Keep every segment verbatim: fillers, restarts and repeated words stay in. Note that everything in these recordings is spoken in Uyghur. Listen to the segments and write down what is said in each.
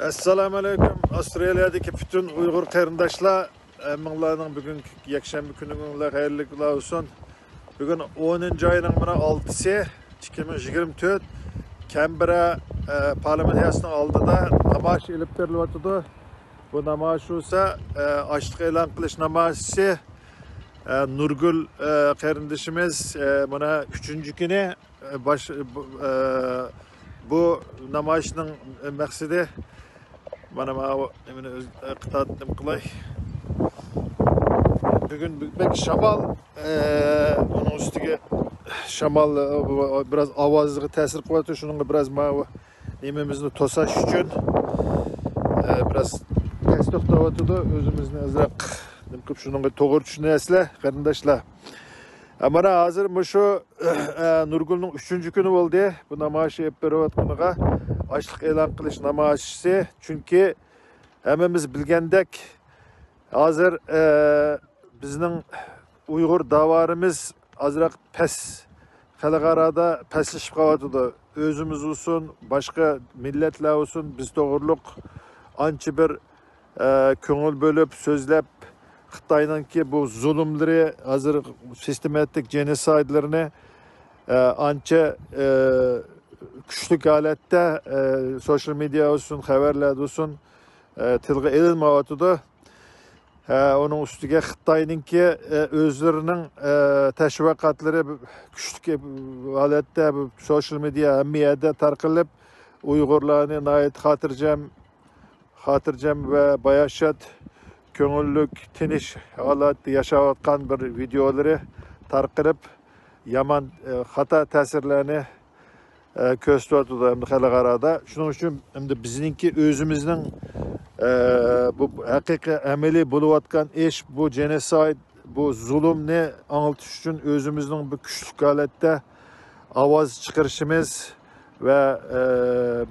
ئەسسالامۇ ئەلەيكۇم، ئاۋسترالىيەدىكى پۈتۈن ئۇيغۇر قېرىنداشلار، ھەممىڭلارنىڭ بۈگۈنكى يەكشەنبە كۈنۈڭلار خەيرلىك بولسۇن. بۈگۈن ئونىنچى ئاينىڭ مانا ئالتىسى، ئىككى مىڭ يىگىرمە تۆت، كەنبېررا، ئە، پارلامېنت بىناسىنىڭ ئالدىدا نامايىش ئېلىپ بېرىلىۋاتىدۇ. بۇ نامايىش بولسا، ئە، ئاچلىق ئېلان قىلىش نامايىشى. ئە، نۇرگۈل، ئە، قېرىندىشىمىز، ئە، مانا ئۈچىنچى كۈنى، ئە، باش، بۇ، ئە، بۇ نامايىشنىڭ مەقسىتى، مانا ماۋۇ نېمىنى ئۆز-، ئە، قىتات نېمە قىلاي. بۈگۈن بەك شامال، ئە، ئۇنىڭ ئۈستىگە شامال، ئە، بىراز ئاۋازغا تەسىر قىلىۋاتىدۇ. شۇنىڭغا بىراز ماۋۇ نېمىمىزنى توساش ئۈچۈن، ئە، بىراز تەس توختاۋاتىدۇ. ئۆزىمىزنى ئازراق نېمە قىلىپ، شۇنىڭغا توغرا چۈشىنەسىلەر، قېرىنداشلار. ئە، مانا ھازىر مۇشۇ، ئە، نۇرگۈلنىڭ ئۈچىنچى كۈنى بولدى بۇ نامايىش ئېلىپ بېرىۋاتقىنىغا، ئاچلىق ئېلان قىلىش نامايىشى. چۈنكى ھەممىمىز بىلگەندەك، ھازىر، ئە، بىزنىڭ ئۇيغۇر داۋالىرىمىز ئازراق پەس، خەلقئارادا پەسلىشىپ قېلىۋاتىدۇ. ئۆزىمىز بولسۇن، باشقا مىللەتلەر بولسۇن، بىز توغرۇلۇق ئانچە بىر، ئە، كۆڭۈل بۆلۈپ سۆزلەپ، خىتاينىڭكى بۇ زۇلۇملىرى، ھازىر سىستېماتىك جېنوسايدلىرىنى، ئە، ئانچە، ئە، كۈچلۈك ھالەتتە، ئە، سوشال مېدىيا بولسۇن، خەۋەرلەردە بولسۇن، ئە، تىلغا ئېلىنمايۋاتىدۇ. ئە، ئۇنىڭ ئۈستىگە خىتاينىڭكى، ئە، ئۆزلىرىنىڭ، ئە، تەشۋىقاتلىرى كۈچلۈك ھالەتتە بۇ سوشال مېدىيا ھەممە يەردە تارقىلىپ، ئۇيغۇرلارنى ناھايىتى خاتىرجەم، خاتىرجەم ۋە باياشات، كۆڭۈللۈك، تىنچ ھالەتتە ياشاۋاتقان بىر ۋىدېئولىرى تارقىلىپ، يامان، ئە، خاتا تەسىرلەرنى، ئە، كۆرسىتىۋاتىدۇ ئەمدى خەلقئارادا. شۇنىڭ ئۈچۈن ئەمدى بىزنىڭكى ئۆزىمىزنىڭ، ئە، بۇ ھەقىقىي ئەمەلىي بولۇۋاتقان ئىش، بۇ جېنوسايد، بۇ زۇلۇمنى ئاڭلىتىش ئۈچۈن ئۆزىمىزنىڭ بىر كۈچلۈك ھالەتتە ئاۋاز چىقىرىشىمىز ۋە، ئە،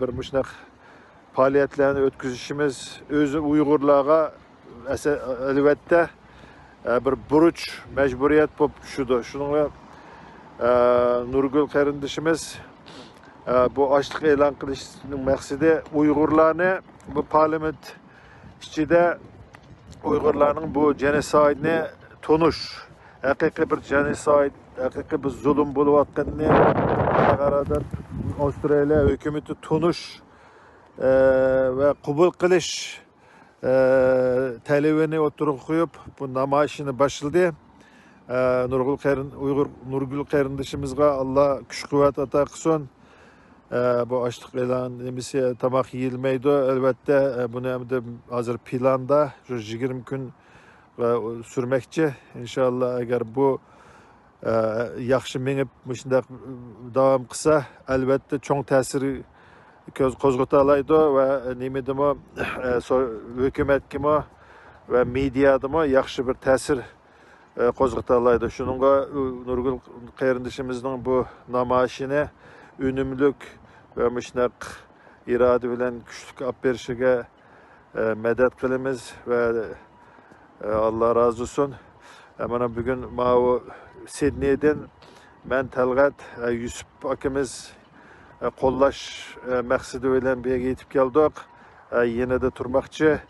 بىر مۇشۇنداق پائالىيەتلەرنى ئۆتكۈزۈشىمىز ئۆزى ئۇيغۇرلارغا ئەسە-، ئەلۋەتتە، ئە، بىر بۇرچ، مەجبۇرىيەت بولۇپ چۈشىدۇ. شۇنىڭ بىلەن، ئە، نۇرگۈل قېرىندىشىمىز، ئە، بۇ ئاچلىق ئېلان قىلىشنىڭ مەقسىتى ئۇيغۇرلارنى بۇ پارلامېنت ئىچىدە ئۇيغۇرلارنىڭ بۇ جېنوسايدنى تونۇش، ھەقىقىي بىر جېنوسايد، ھەقىقىي بىر زۇلۇم بولۇۋاتقىنىنى خەلقئارادا ئاۋسترالىيە ھۆكۈمىتى تونۇش، ئە، ۋە قوبۇل قىلىش، ئە، تەلىپىنى ئوتتۇرىغا قويۇپ، بۇ نامايىشىنى باشلىدى. ئە، نۇرغۇل قېرىن-، ئۇيغۇر نۇرگۈل قېرىندىشىمىزغا ئاللا كۈچ-قۇۋۋەت ئاتا قىلسۇن. ئە، بۇ ئاچلىق ئېلان نېمىسى، تاماق يېيىلمەيدۇ. ئەلۋەتتە، ئە، بۇنى ئەمدى ھازىر پىلاندا شۇ يىگىرمە كۈن، ئە، سۈرمەكچى. ئىنشاللا، ئەگەر بۇ، ئە، ياخشى مېڭىپ، مۇشۇنداق داۋام قىلسا، ئەلۋەتتە چوڭ تەسىر كۆز-، قوزغىتالايدۇ ۋە نېمىدىمۇ، ئە، سو-، ھۆكۈمەتكىمۇ ۋە مېدىيادىمۇ ياخشى بىر تەسىر، ئە، قوزغىتالايدۇ. شۇنىڭغا، ئۇ، نۇرگۈل قېرىندىشىمىزنىڭ بۇ نامايىشىنى ئۈنۈملۈك ۋە مۇشۇنداق ئىرادە بىلەن كۈچلۈك ئاپ بېرىشىگە، ئە، مەدەت قىلىمىز ۋە، ئە، ئاللا رازى بولسۇن. ئە، مانا بۈگۈن ماۋۇ سىدنېيدىن مەن، تەلغەت، ئە، يۈسۈپ ئاكىمىز، ئە، قوللاش، ئە، مەقسىتى بىلەن بۇ يەرگە يېتىپ كەلدۇق. ئە، يېنىدا تۇرماقچى.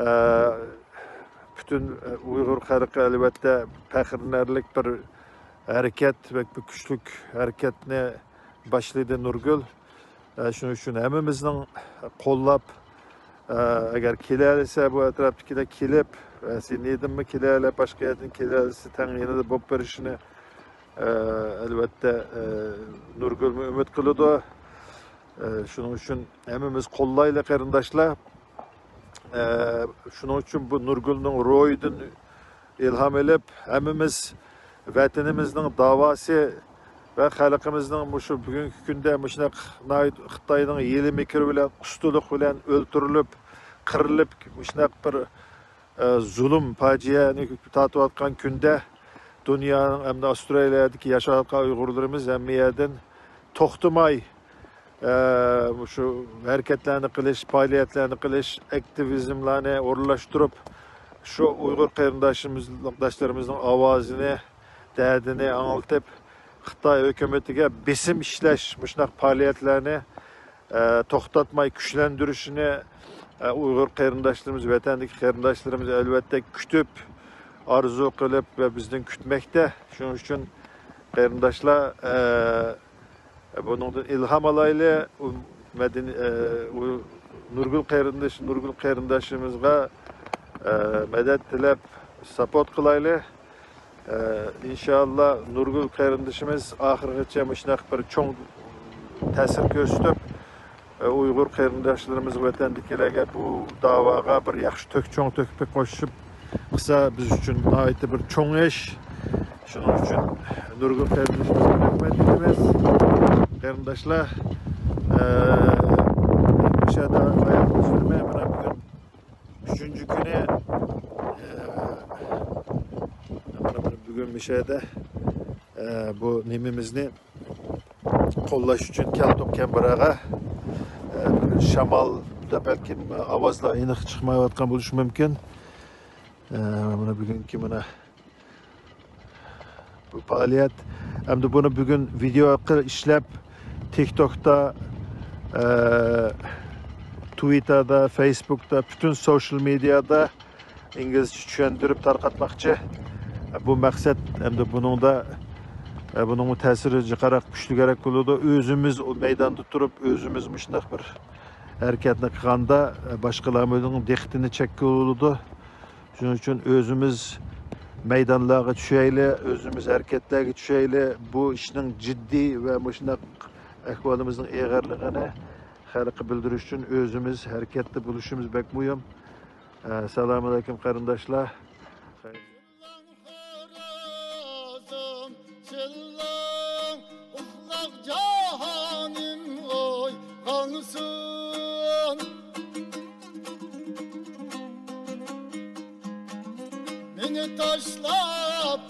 ئە، پۈتۈن، ئە، ئۇيغۇر خەلقى ئەلۋەتتە پەخىرلىنەرلىك بىر ھەرىكەت، بەك بىر كۈچلۈك ھەرىكەتنى باشلىدى نۇرگۈل. ئە، شۇنىڭ ئۈچۈن ھەممىمىزنىڭ قوللاپ، ئە، ئەگەر كېلەلىسە بۇ ئەتراپتىكىلەر كېلىپ، ئە، سىدنېيدىنمۇ كېلەلەپ، باشقا يەردىن كېلەلىسە تەڭ يېنىدا بولۇپ بېرىشىنى، ئە، ئەلۋەتتە، ئە، نۇرگۈلمۇ ئۈمىد قىلىدۇ. ئە، شۇنىڭ ئۈچۈن ھەممىمىز قوللايلى، قېرىنداشلار. ئە، شۇنىڭ ئۈچۈن بۇ نۇرگۈلنىڭ روھىدىن ئىلھام ئېلىپ، ھەممىمىز ۋەتىنىمىزنىڭ داۋاسى ۋە خەلقىمىزنىڭ مۇشۇ بۈگۈنكى كۈندە مۇشۇنداق ناھايىتى خىتاينىڭ ھىيلە-مىكرى بىلەن، ئۇستىلىق بىلەن ئۆلتۈرۈلۈپ، قىرىلىپ، مۇشۇنداق بىر، ئە، زۇلۇم، پاجىئەنى تارتىۋاتقان كۈندە دۇنيانىڭ ھەمدە ئاۋسترالىيەدىكى ياشاۋاتقان ئۇيغۇرلىرىمىز ھەممە يەردىن توختىماي، ئە، مۇشۇ ھەرىكەتلەرنى قىلىش، پائالىيەتلەرنى قىلىش، ئاكتىۋىزملارنى ئورۇنلاشتۇرۇپ، شۇ ئۇيغۇر قېرىنداشلىرىمىز-، داشلىرىمىزنىڭ ئاۋازىنى، دەردىنى ئاڭلىتىپ، خىتاي ھۆكۈمىتىگە بېسىم ئىشلەش، مۇشۇنداق پائالىيەتلەرنى، ئە، توختاتماي كۈچلەندۈرۈشىنى، ئە، ئۇيغۇر قېرىنداشلىرىمىز، ۋەتەندىكى قېرىنداشلىرىمىز ئەلۋەتتە كۈتۈپ، ئارزۇ قىلىپ ۋە بىزدىن كۈتمەكتە. شۇنىڭ ئۈچۈن قېرىنداشلار، ئە، بۇنىڭدىن ئىلھام ئالايلى. ئۇ مەدەنىي، ئە، ئۇ نۇرگۈل قېرىنداش، نۇرگۈل قېرىنداشىمىزغا، ئە، مەدەت تىلەپ، ساپورت قىلايلى. ئە، ئىنشاللا نۇرگۈل قېرىندىشىمىز ئاخىرغىچە مۇشۇنداق بىر چوڭ تەسىر كۆرسىتىپ، ئە، ئۇيغۇر قېرىنداشلىرىمىز ۋەتەندىكىلەرگە بۇ داۋاغا بىر ياخشى تۆھپە، چوڭ تۆھپە قوشۇپ قىلسا بىز ئۈچۈن ناھايىتى بىر چوڭ ئىش. شۇنىڭ ئۈچۈن نۇرگۈل قېرىندىشىمىزغا رەھمەت ئېيتىمىز. قېرىنداشلار، ئە، مۇشۇ يەردە ئاياغ ئۈزمەي، مانا بۈگۈن ئۈچىنچى كۈنى، ئە، مانا بۈگۈن مۇشۇ يەردە، ئە، بۇ نېمىمىزنى قوللاش ئۈچۈن كەلدۇق كەمبىراغا. ئە، بۈگۈن شامالدا بەلكىم ئاۋازلار ئېنىق چىقمايۋاتقان بولۇشى مۇمكىن. ئە، مانا بۈگۈنكى مانا بۇ پائالىيەت. ئەمدى بۇنى بۈگۈن ۋىدېئو ئارقىلىق ئىشلەپ، تىكتوكتا، ئە، توۋىتتېردا، فېيسبۇكتا، پۈتۈن سوشال مېدىيادا ئىنگلىزچە چۈشەندۈرۈپ تارقاتماقچى. بۇ مەقسەت. ئەمدى بۇنىڭدا، ئە، بۇنىڭمۇ تەسىرى جىقراق، كۈچلۈكرەك بولىدۇ. ئۆزىمىز ئۇ مەيداندا تۇرۇپ، ئۆزىمىز مۇشۇنداق بىر ھەرىكەتنى قىلغاندا، ئە، باشقىلارنىڭ دىققىتىنى چەككىلى بولىدۇ. شۇنىڭ ئۈچۈن ئۆزىمىز مەيدانلارغا چۈشەيلى، ئۆزىمىز ھەرىكەتلەرگە چۈشەيلى. بۇ ئىشنىڭ جىددىي ۋە مۇشۇنداق ئەھۋالىمىزنىڭ ئېغىرلىقىنى خەلققە بىلدۈرۈش ئۈچۈن ئۆزىمىز ھەرىكەتتە بولۇشىمىز بەك مۇھىم. ئە، سالامۇئەلەيكۇم، قېرىنداشلار. چىللاڭ، ئۇخلاپ جاھانىم ئويغانسۇن. مېنى تاشلاپ